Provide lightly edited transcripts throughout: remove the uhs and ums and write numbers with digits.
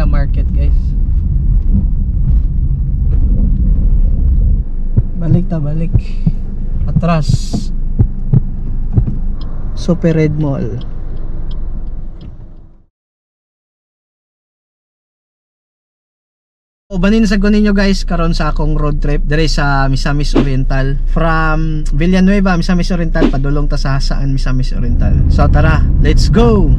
Market, guys. Balik ta, balik. Atras. Super Red Mall. Ubanin sa ninyo guys karon sa akong road trip dire sa Misamis Oriental. From Villanueva, Misamis Oriental, padulong ta sa Jasaan, Misamis Oriental. So tara, let's go.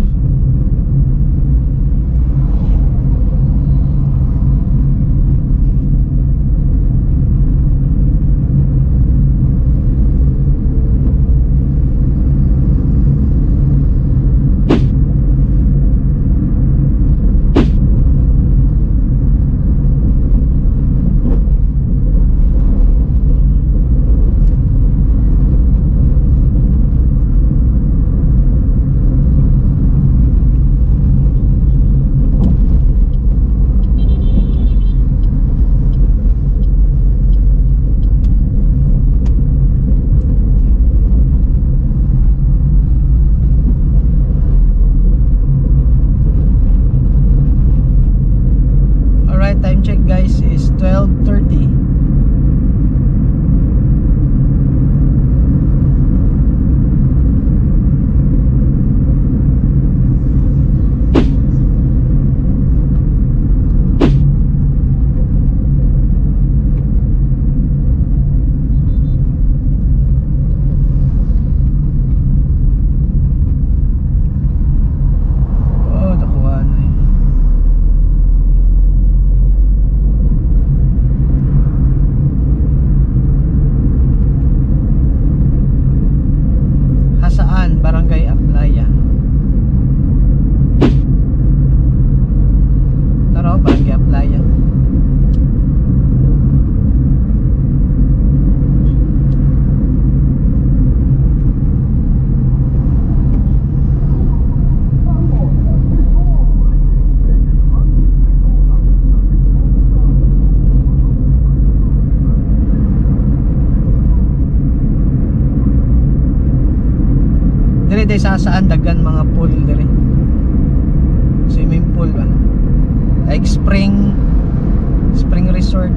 Alright, time check guys is 12:30. Oh, nakuha na eh. Jasaan, Barangay Aplaya. Tara, Barangay Aplaya. Dire day sa saan daghan mga pool dire. Swimming pool ba? Like spring resort.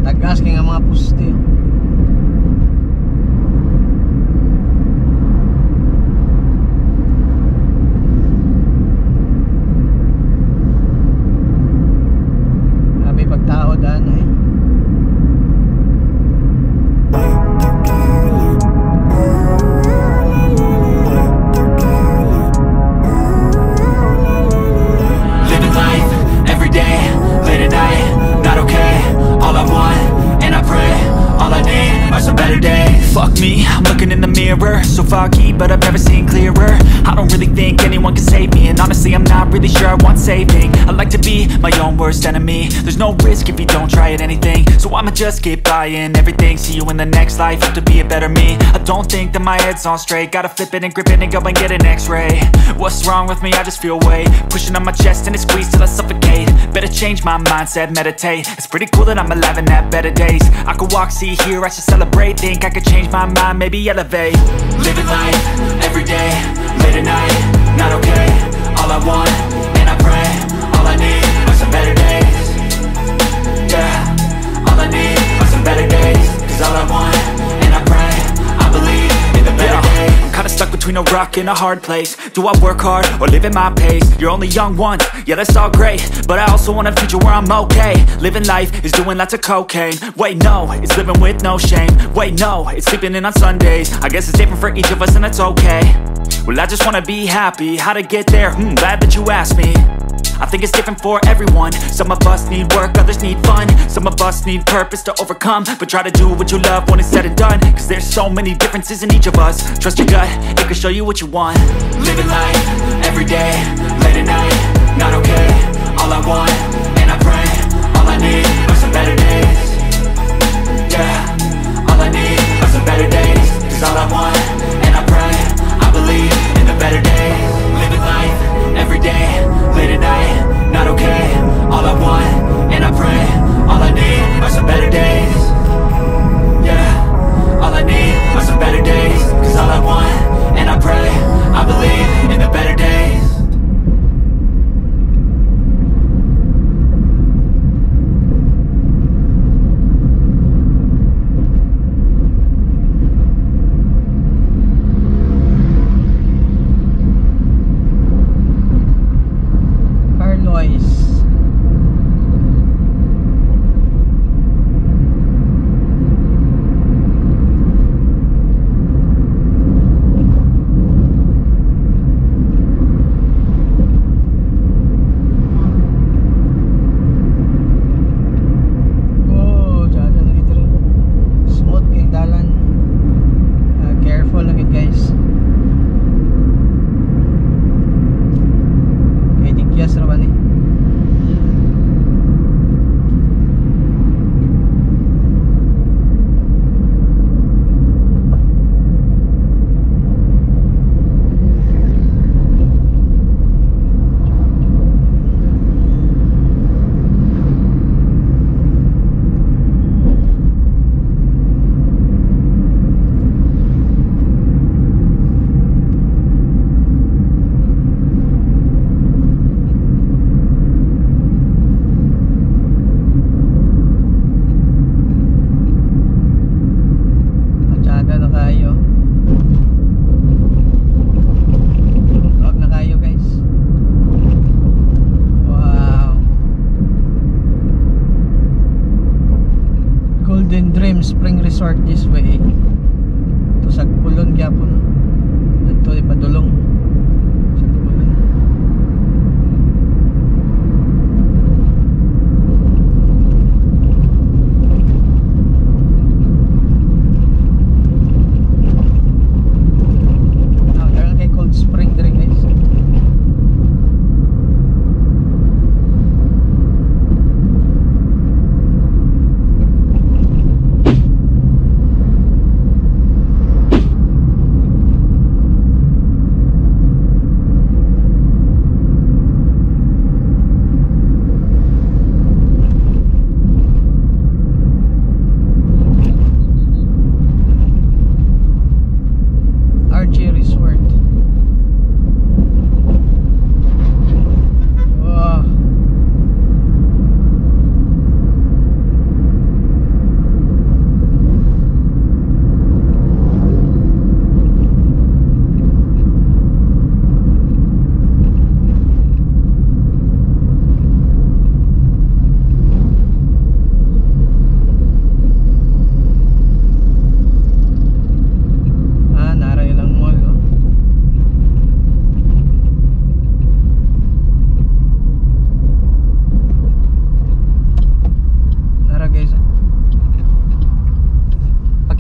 Tagas kay nga mga puste. Grabe pagtao daan eh. Living life, every day, late at night, not okay. All I want, and I pray, all I need are some better days. Fuck me, I'm looking in the mirror, so foggy, but I've never seen clearer. I don't really think anyone can save me, and honestly, I'm not really sure I want saving. I like to be my own worst enemy. There's no risk if you don't try at anything, so I'ma just keep buying everything. See you in the next life, have to be a better me. I don't think that my head's on straight. Gotta flip it and grip it and go and get an x-ray. What's wrong with me? I just feel weight pushing on my chest and it squeezed till I suffocate. Better change my mindset, meditate. It's pretty cool that I'm alive and have better days. I could walk, see, hear, I should celebrate. Think I could change my mind, maybe elevate. Living life, every day, late at night, not okay. All I want, and I pray, all I need are some better days. Yeah, all I need are some better days. 'Cause all I want, and I pray, I believe in the better days. I'm kinda stuck between a rock and a hard place. Do I work hard or live at my pace? You're only young once, yeah, that's all great, but I also want a future where I'm okay. Living life is doing lots of cocaine. Wait, no, it's living with no shame. Wait, no, it's sleeping in on Sundays. I guess it's different for each of us and that's okay. Well, I just wanna be happy. How to get there? Glad that you asked me. I think it's different for everyone. Some of us need work, others need fun. Some of us need purpose to overcome. But try to do what you love when it's said and done, 'cause there's so many differences in each of us. Trust your gut, it can show you what you want. Living life, every day, late at night, not okay. All I want, and I pray, all I need are some better days. Yeah, all I need are some better days. 'Cause all I want, and I pray, I believe in the better days. Living life, every day, late at night, not okay. All I want, and I pray, all I need are some better days. Yeah, all I need are some better days. 'Cause all I want, and I pray, I believe in the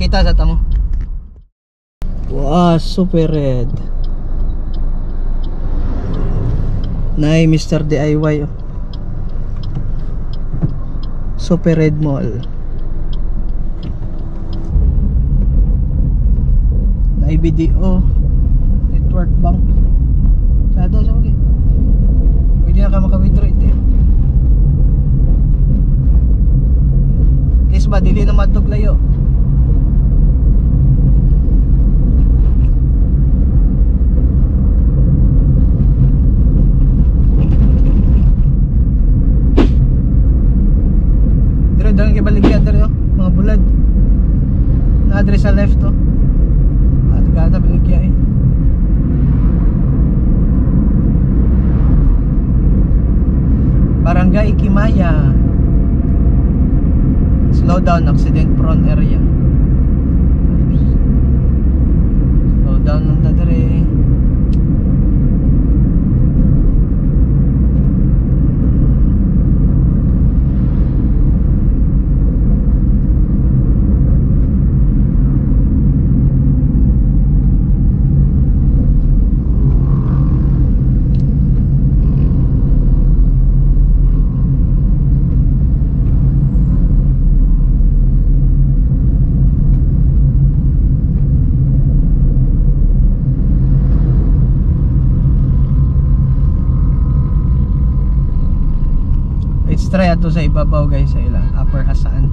Kita sa tamo. Wow, super red. Nay Mr. DIY oh. Super Red Mall. Na IBDO Network Bank. Sada sa okay. Pwede na ka maka-withdraw ito eh. At least ba dili na madtog layo. Dire dang gibaligya dire oh, mga bulad. Na-address sa left oh. At gana baligya eh. Barangay Kimaya. Slow down, accident prone area. Oops. Slow down lang ta dire. Let's try ato sa ibabaw guys, sa ila Upper Jasaan.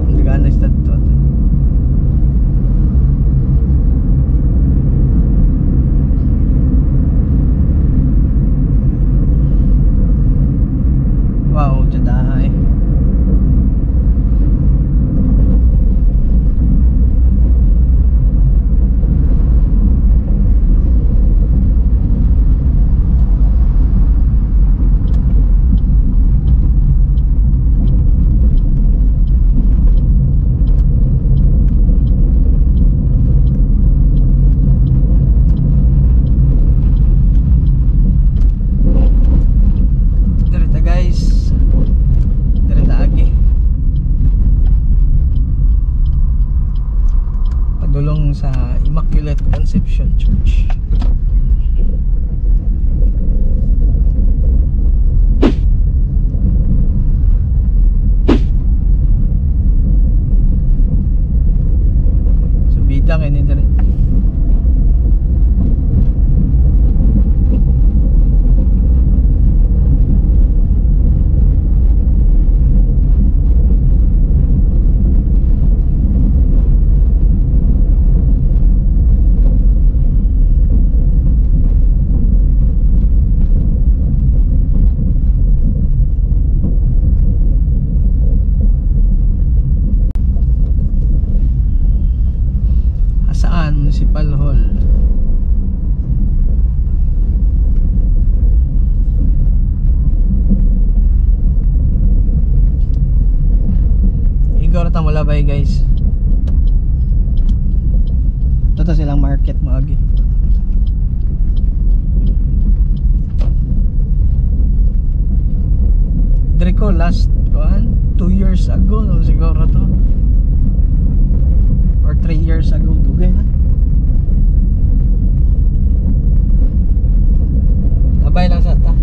Hindi ka na to. Wow, tsadahay. Direta guys. Direta agi. Padulong sa Immaculate Conception Church. So bidang ini dire. Jasaan Municipal Hall. Igor ta mula bay guys. Toto silang market maagi. Dire ko last 2 years ago no, siguro to. Or 3 years ago, dugay na. Labay lang sa ta.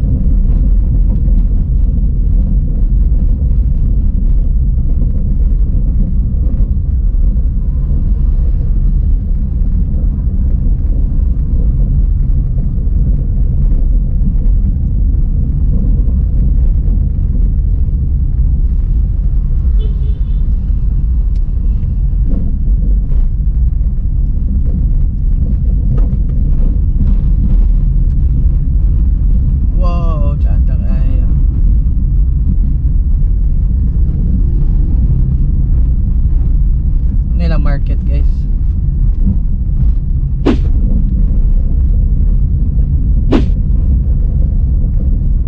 Market guys.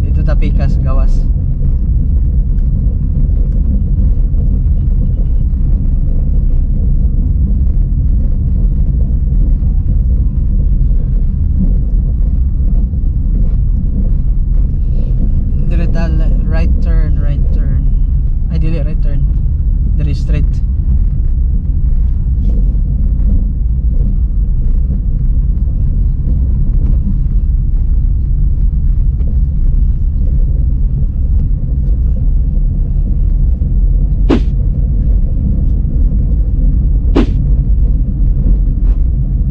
Dito ta pikas gawas.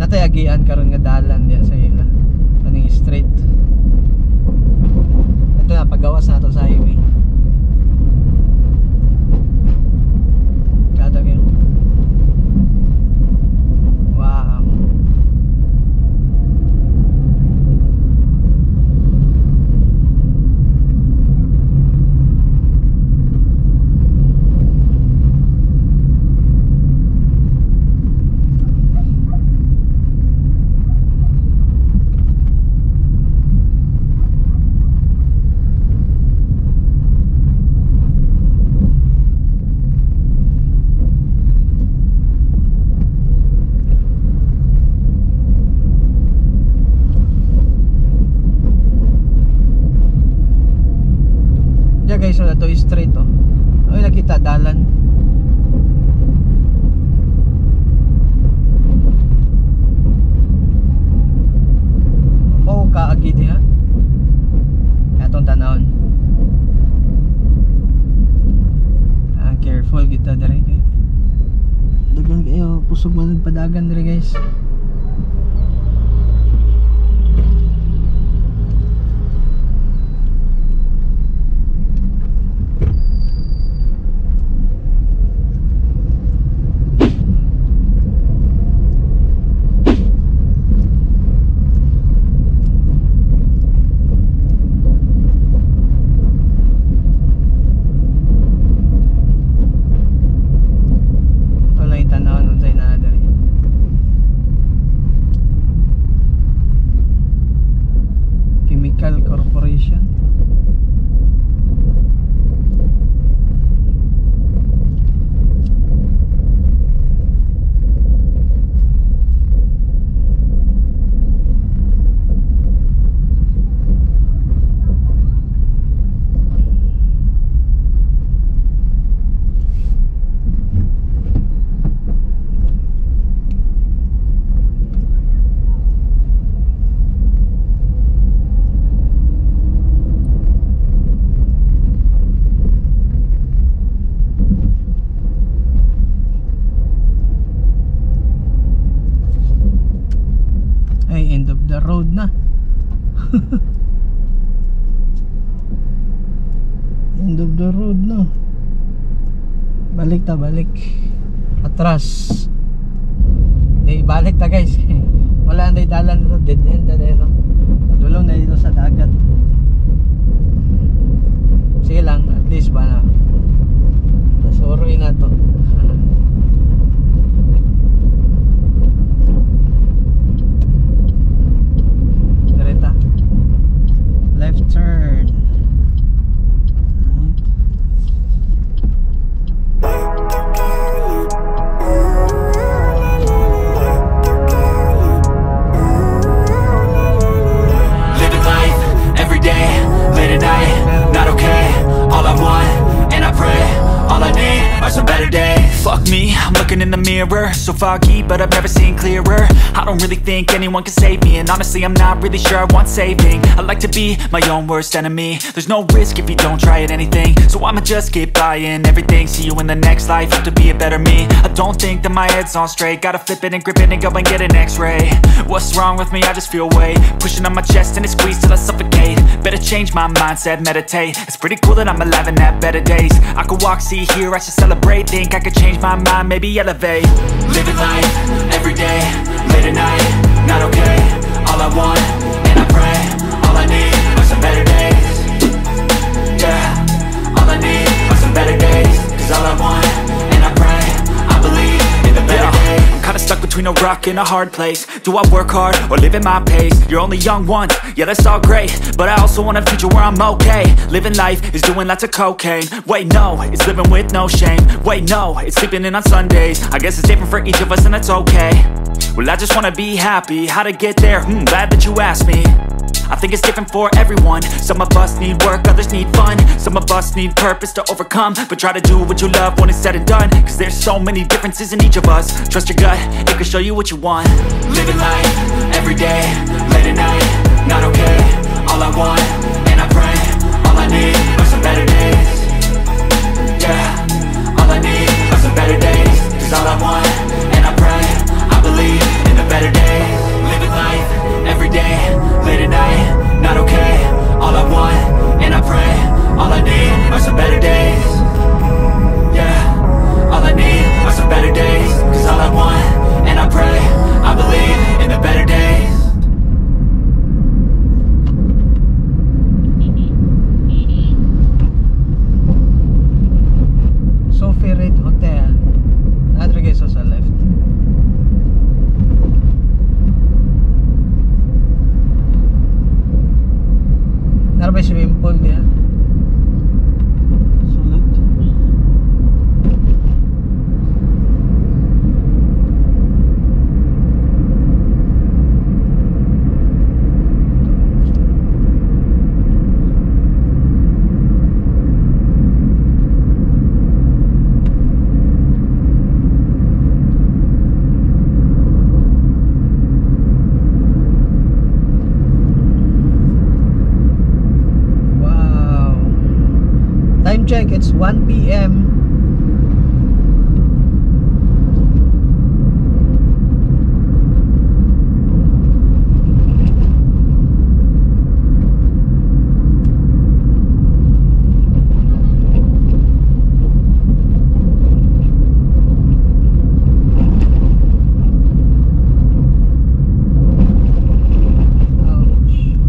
Natay agian karon nga dalan diya sa ila. Kaning straight. Ito na paggawas na to sa highway. Kada kayo. Wow. Yeah guys, so ito straight oh. Ay, nakita dalan. Oh, kaagi diha. Atong tanawon. Ah, careful kita dere kay. Daghan kayo, kusog man nagpadagan dere guys. Chemical Corporation. Ay, end of the road na. End of the road na. Balik ta, balik. Atras. Di, balik ta guys. Wala na dalan dito, dead end na dito. Padulong na dito sa dagat. Sige lang, at least ba na. Nasuroy na to. Direta. Left turn. Right. Living life every day, late at night, not okay. All I want, and I pray, all I need are some better days. Fuck me, I'm looking in the mirror, so foggy, but I've never seen clearer. I don't really think anyone can save me, and honestly, I'm not really sure I want saving. I like to be my own worst enemy. There's no risk if you don't try at anything, so I'ma just keep buying everything. See you in the next life, have to be a better me. I don't think that my head's on straight, gotta flip it and grip it and go and get an x-ray. What's wrong with me? I just feel weight pushing on my chest and it squeezed till I suffocate. Better change my mindset, meditate. It's pretty cool that I'm alive and have better days. I could walk, see, hear, I should celebrate. Think I could change my mind, maybe elevate. Living life, every day, late at night, not okay. All I want, and I pray, all I need are some better days. Yeah, all I need are some better days. 'Cause all I want, and I pray, I believe in the better days. I'm kinda stuck between a rock and a hard place. Do I work hard or live at my pace? You're only young once, yeah, that's all great, but I also want a future where I'm okay. Living life is doing lots of cocaine. Wait, no, it's living with no shame. Wait, no, it's sleeping in on Sundays. I guess it's different for each of us and that's okay. Well, I just wanna be happy. How to get there? Glad that you asked me. I think it's different for everyone. Some of us need work, others need fun. Some of us need purpose to overcome. But try to do what you love when it's said and done, 'cause there's so many differences in each of us. Trust your gut, it can show you what you want. Living life, every day, late at night, not okay. All I want, and I pray, all I need are some better days. Yeah, all I need are some better days. 'Cause all I want, and I pray, I believe in the better days. p.m. Ouch.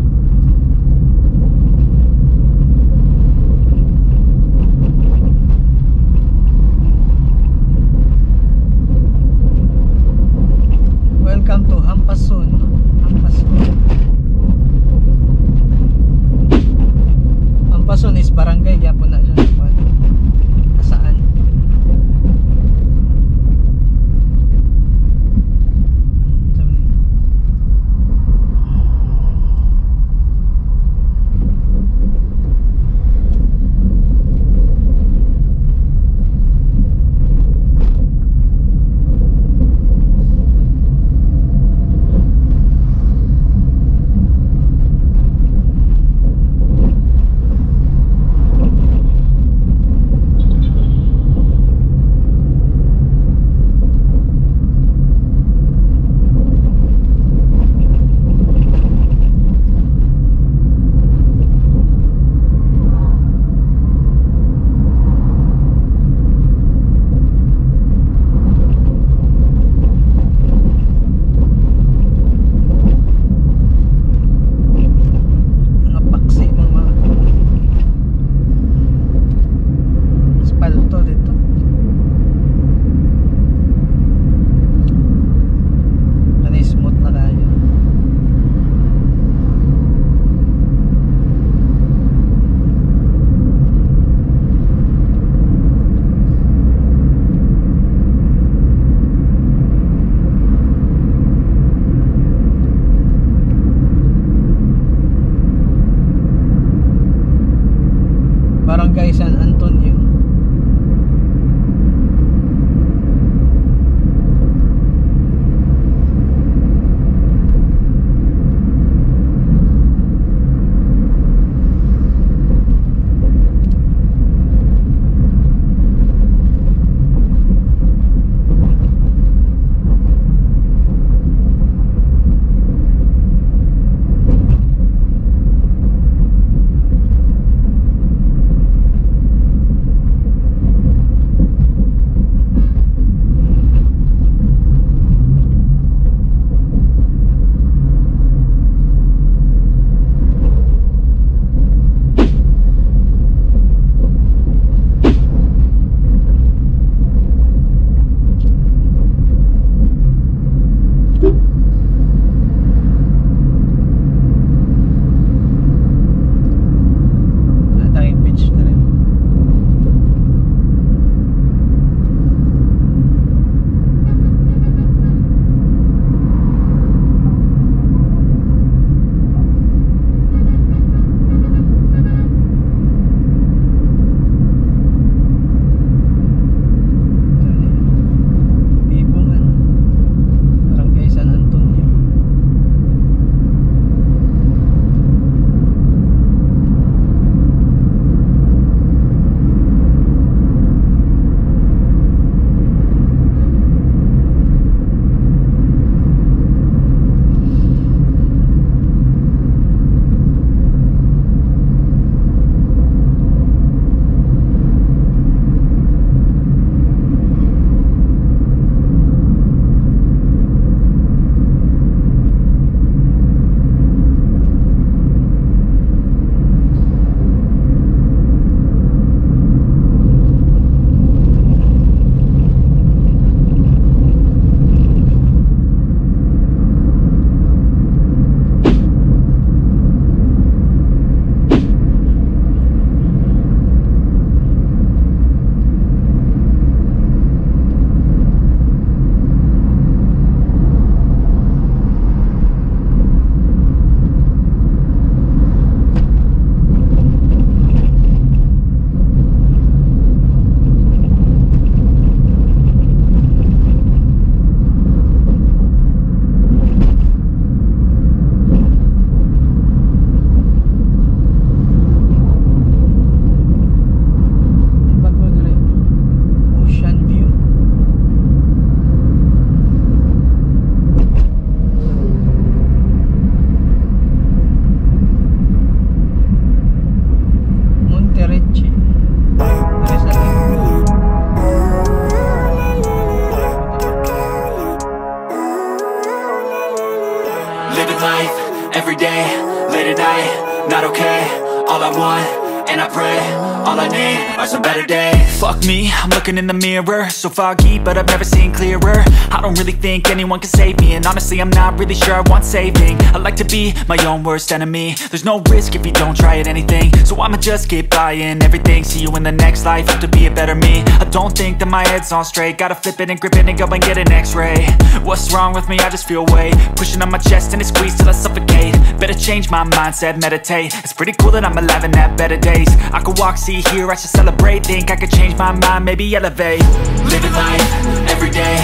Are some better days. Fuck me, I'm looking in the mirror. So foggy, but I've never seen clearer. I don't really think anyone can save me, and honestly, I'm not really sure I want saving. I like to be my own worst enemy. There's no risk if you don't try at anything, so I'ma just keep buying everything. See you in the next life, have to be a better me. I don't think that my head's on straight. Gotta flip it and grip it and go and get an x-ray. What's wrong with me? I just feel weight pushing on my chest and it squeezes till I suffocate. Better change my mindset, meditate. It's pretty cool that I'm alive and have better days. I could walk, see, hear, I should celebrate. Think I could change my mind, maybe elevate. Living life, every day,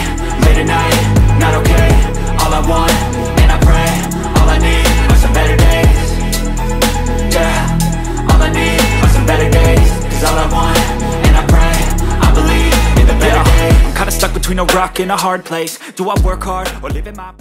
late at night, not okay. All I want, and I pray, all I need are some better days. Yeah, all I need are some better days. 'Cause all I want, and I pray, I believe in the better days. I'm kinda stuck between a rock and a hard place. Do I work hard or live in my